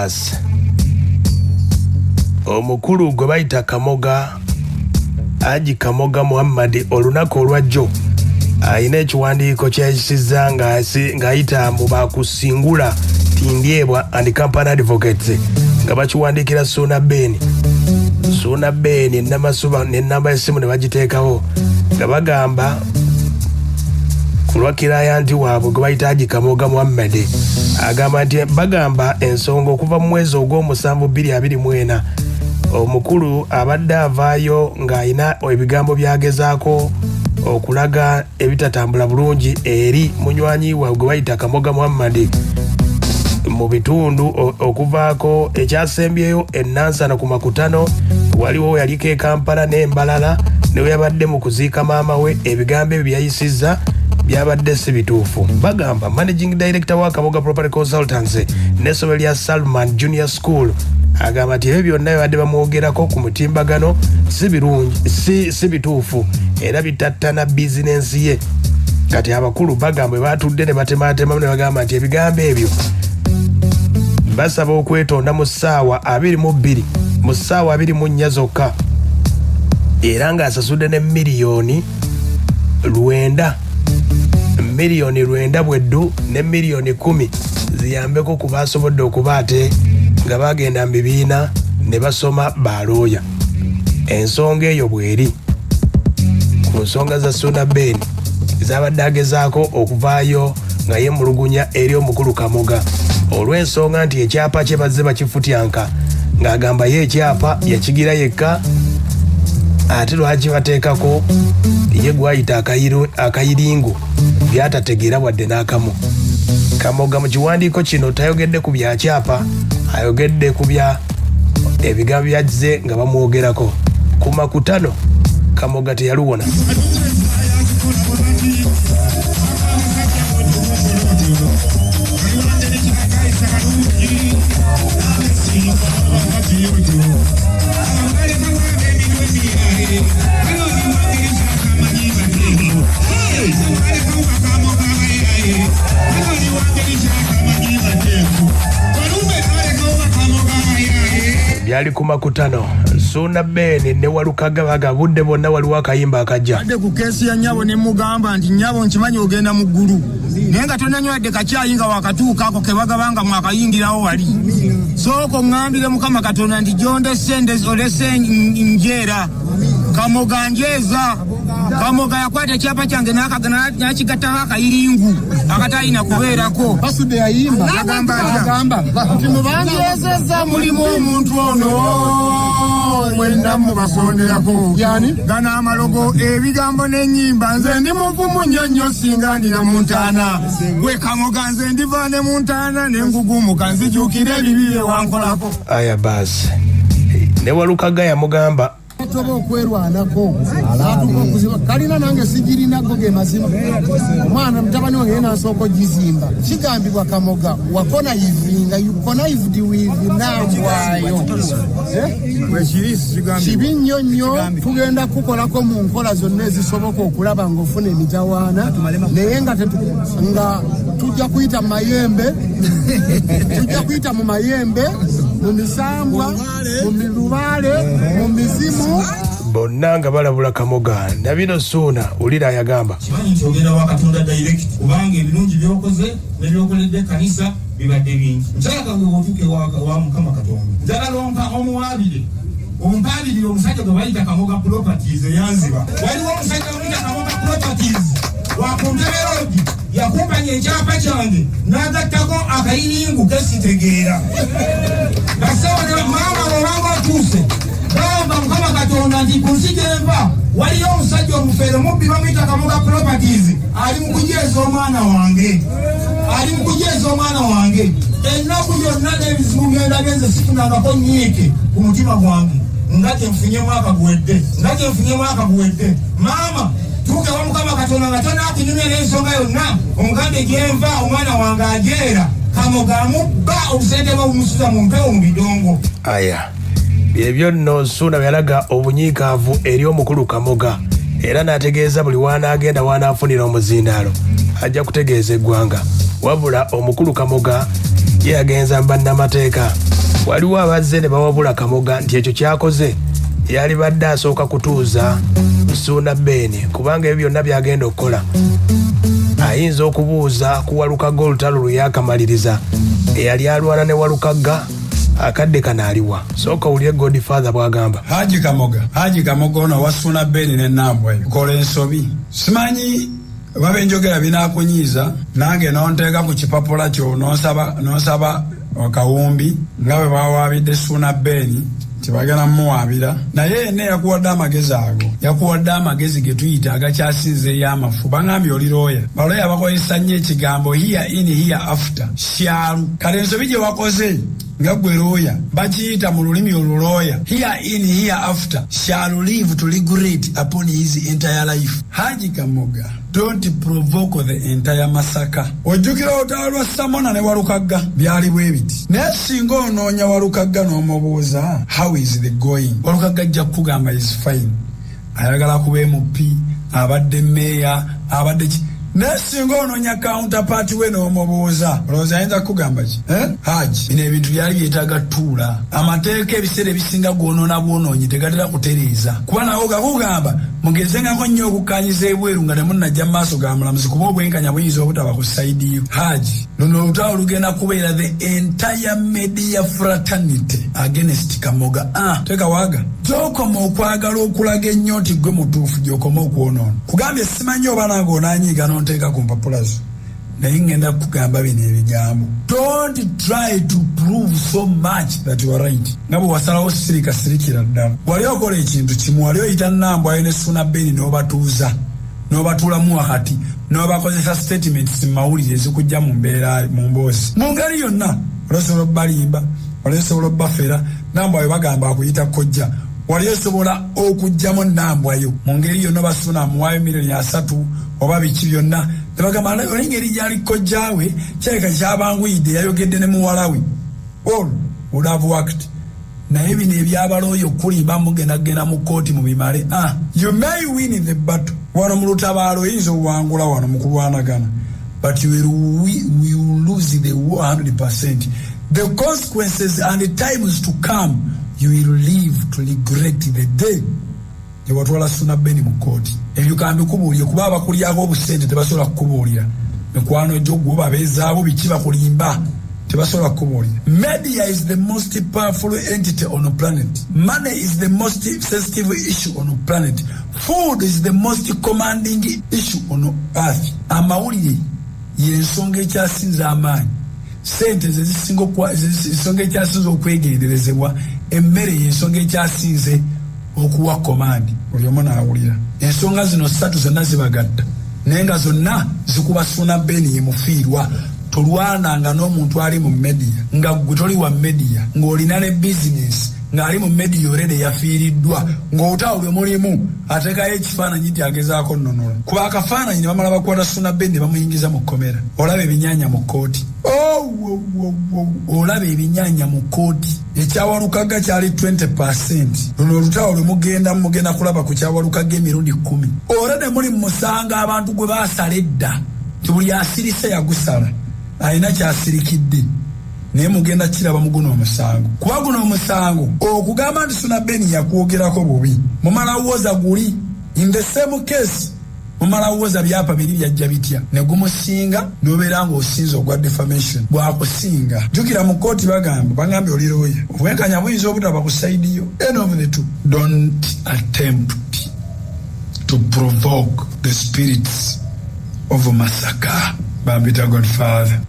Baasi, omukulu gwe bayita Kamoga, Haji Kamoga Muhammad, olunaku olwajjo alina ekiwandiiko kyayisizza ng'ayita mu bakusingula Tindyebwa and Company Advocates, nga bakiwandiikira Suuna Ben, Suuna Ben Namasuba, n'ennamba y'essimu ne bagiteekawo, nga bagamba ku lwa client waabwe gwe bayita Haji Kamoga Muhammad. Agamba nti bagamba ensonga okuva mu mwezi ogw'omusanvu 2024, omukulu abadde avaayo ng'alina ebigambo byagezaako okulaga ebitatambula bulungi eri munywanyi waabwe gwe bayita Kamoga Muhammad mu bitundu okuvaako ekyasembyeyo enansana ku makutano waliwo yaliko e Kampala n'embalala ne yabadde mu kuziika maama we. Ebigambo ebyo byayisizza byabadde si bituufu. Bagamba managing director wa Kamoga Property Consultants n'essomero lya Salman Junior School agamba nti ebyo byonna bibadde bamwogerako ku mutimbagano si birungi, si bituufu era bitattana bizinensi ye. Kati abakulu bagamba bwe batudde ne batematemamu ne bagamba nti ebigambo ebyo basaba okwetonda mu ssaawa 22, mu ssaawa 24 zokka, era ng'asasudde ne 900 miliyoni, 900 miliyoni bweddu ne 10 miliyoni ziyambeko ku basobodde okuba ate nga bagenda mu bibiina ne basoma balooya. Ensonga eyo bw'eri ku nsonga za Suuna Ben zabadde agezaako okuvaayo nga yemulugunya eri omukulu Kamoga olw'ensonga nti ekyapa kye bazze bakifutyanka, ng'agamba ye ekyapa yakigira yekka, ate lwaki bateekako ye gwayita akayiringu byatategeera wadde n'akamu. Kamoga mu kiwandiiko kino tayogedde ku byakyapa, ayogedde ku bya ebigambo byazze nga bamwogerako ku makutano. Kamoga teyaluwona. Byali ku makutano. Suuna Ben ne Walukaga baga budde bwonna waliwo akayimba akajja. Adde ku case ya nnyabo ne mugamba nti, "Nnyabo, nkimanyi ogenda mu ggulu, naye nga tonanywadde kakyayi nga wakatuuka ako ke bagaba nga mwakayingirawo wali, sooka oŋŋambire Mukama Katonda nti gyondese olese njeera." Kamoga njeeza. Kamoga yakwata ekyapa kyange n'akigattako akayiringu akatalina kubeerako. Basudde yayimba. Yagamba atya? Agamba nti mubanjezeza mulimu omuntu ono mwenna mubasonderako. Yani? Gano amalogo, ebigambo n'ennyimba. Nze ndi muvumu nnyo nnyo singa ndina mu ntaana. Gwe Kamoga, nze ndiva ne mu ntaana ne ngugumuka nzijuukira ebibi bye wankolako. Aya baasi, ne Walukaga yamugamba. Toba okwerwanako atuuka okuziba kalina nange sigirina, go ge mazima. Omwana mutabani wange ye nasooka ogizimba. Kigambibwa Kamoga waconnivinga, you connived with Nambwayo. Wekiri. Kibi nnyo nnyo. Tugenda kukolako mu nkola zonna ezisoboka okulaba ng'ofuna emitawaana, naye nga tujja kuyita mu mayembe, tujja kuyita mu mayembe, mu misambwa, mu milubaale, mu mizimu. Bonna nga balabula Kamoga na bino. Suuna wulira yagamba. Kimanyi nti ogenda wa Katonda direct, kubanga ebirungi byokoze nebyokoledde ekkanisa bibadde bingi. Nkyala kange, bwotuuka ewa Mukama Katonda, njagala ompa omuwaabire, ompaabirire omusajja gwe bayita Kamoga Properties eyanziba. Waliwo omusajja bamuyita Kamoga Properties wakuntebe road, yakumpanya ekyapa kyange n'agattako akayiringu kesitegeera. Basawo ne maama, bwobanga otuuse, gamba Mukama Katonda nti ku nsi gyenva waliyo omusajja omufeero mubbi bamuyita Kamoga Properties, ali mu kujeeza omwana wange, ali mu kujeeza omwana wange. Ennaku yonna n'ebizibu byendabye, nze sifunangako nyiike ku mutima gwange nga kyenfunye mwaka guwedde, nga kyenfunye mwaka guwedde. Maama, tuuke wa Mukama Katonda nga tonakunyumya n'ensonga yonna, omugambe gyenva omwana wange ajeera Kamoga amubba obusente bwe bumusuza mu mpewo mu bidongo. Aya, byebyo nno Suuna byalaga obunyiikaavu eri omukulu Kamoga, era n'ategeeza buli wanaagenda wanaafunira omuzindaalo ajja kutegeeza eggwanga. Wabula omukulu Kamoga Ye yagenza mu bannamateeka. Waliwo abazze ne bawabula Kamoga nti ekyo kyakoze yalibadde asooka kutuuza Ssuuna Ben, kubanga ebyo byonna byagenda okukola ayinza okubuuza ku Walukagga olutalo lwe yakamaliriza, eyali alwana ne Walukagga akadde kano aliwa. Sooka owulire Godfather bw'agamba. Haji Kamoga, Haji Kamoga ono wa Ssuuna Ben ne Nambwayo, kola ensobi. Simanyi oba benjogera binaakunyiiza, nange n'onteeka ku kipapula kyo n'onsaba akawumbi nga bwe bawaabidde Ssuuna Ben nti bagenda mumuwaabira. Naye yenna yakuwadde amagezi ago, yakuwadde amagezi ge tuyita agakyasinze ey'amafu. Baŋambye oli looya, balooya bakozesa nnyo ekigambo here in, here after, shall. Kale ensobi gye wakoze nga gwe looya bakiyita mu lulimi olulooya here in, here after, shall live to regret upon his entire life. Haji Kamoga, don't provoke the entire massacre. Ojjukira olutalo lwa Samona ne Walukagga, byali bwe biti. Naye singa onoonya Walukagga n'omubuuza, "How is the going?" Walukagga ajja kukugamba is fine, ayagala kuba MP, abadde meeya, abadde ki. Naye singa onoonya counterpart we n'omubuuza, olowooza ayinza kukugamba ki? Eh? Haji, bino ebintu byali byetaaga ttuula. Amateeka ebiseera ebisinga gwonoona bwonoonyi, tegatera kutereeza, kuba nawo gakugamba mugezengako nnyo okukkanyiza ebweru nga temunnajja mu maaso ga mulamuzi, kuba obwenkanya buyinza obutaba ku side yo. Haji, luno olutalo lugenda kubeera the entire media fraternity against Kamoga. Ah, tekawaaga gyokoma okwagala okulaga ennyo nti gwe mutuufu, gyokoma okwonoona. Kugambye simanyi oba nange onanyiiga nonteeka ku mpapula zo, naye ngenda kugamba bino ebigambo: don't try to prove so much that you are right. Nga bwe wasalawo sirika, sirikira ddala. Wali okola ekintu kimu, wali oyita Nambwayo ne Ssuuna Ben n'obatuuza, n'obatuulamu wakati, n'obakozesa statements mu mawulire ezikujja mu mbeera, mu mboozi, mu ngeri yonna. Wali osobola obbalimba, wali osobola obbafera. Nambwayo bagamba akuyita kojja, wali osobola okugjamu Nambwayo mu ngeri yonna. Basuna amuwaayo miliyoni 30 oba biki byonna, tebagamba olengeri gyali kojjaawe, kyaleka kyabanguyidde, yayogedde ne muwala we. All would have worked. Naye bino ebyabalooyo okulimba mugenda kugenda mu kooti mubimale. Ah, you may win the battle wano mu lutabaalo, oyinza owangula wano mu kulwanagana, but you will lose the war 100. The consequences and the times to come, you will live to regret the day gyewatwala Suna Beni mu kooti. Ebyo kambikubuulire, kuba abakulyako obusente tebasobola kukubuulira. Mikwano gyo gwe babeezaabo biki bakulimba, tebasobola kukubuulira. Media is the most powerful entity on the planet. Money is the most sensitive issue on the planet. Food is the most commanding issue on earth. Amawulire yensonga ekyasinza amaanyi, sente zensonga ekyasinze okwegenderezebwa, emmere yensonga ekyasinze okuwa command. Buli omu naawulira ensonga zino ssatu zonna zibagatta, naye nga zonna zikuba Ssuuna Beni yemufiirwa. Tolwananga n'omuntu ali mu media nga gwe toli wa media, ng'olina ne bizinesi ng'ali mu media already yafiiriddwa, ng'olutalo lwe mulimu ateekayo ekifaananyi nti agezaako nnonula kuba akafaananyi, ne bamala bakwata Ssuuna Beni ne bamuyingiza mu kkomera. Olaba ebinyaanya mu kkooti, olaba ebinyaanya mu kkooti. Ekyawalukaga kyali 20. Luno olutalo lwe mugenda, mugenda kulaba ku kyawalukaga emirundi 10. Olwo ne muli mumusanga abantu gwe baasala edda nti buli asirise yagusala alina kyasirikidde, naye mugenda kiraba mu guno omusango, kuba guno omusango okugamba nti Suna Beni yakwogerako bubi, mumala woza guli in the same case, mumala woza byapa biri byajja bitya ne gumusinga, nobeera ng'osinza ogwa defamation bwakusinga. Jjukira mu kooti bagamba, bagambye oli looya, obwenkanya buyinza obutaba ku side yo. Any of the two, don't attempt to provoke the spirits of massacre. Bambita Godfather.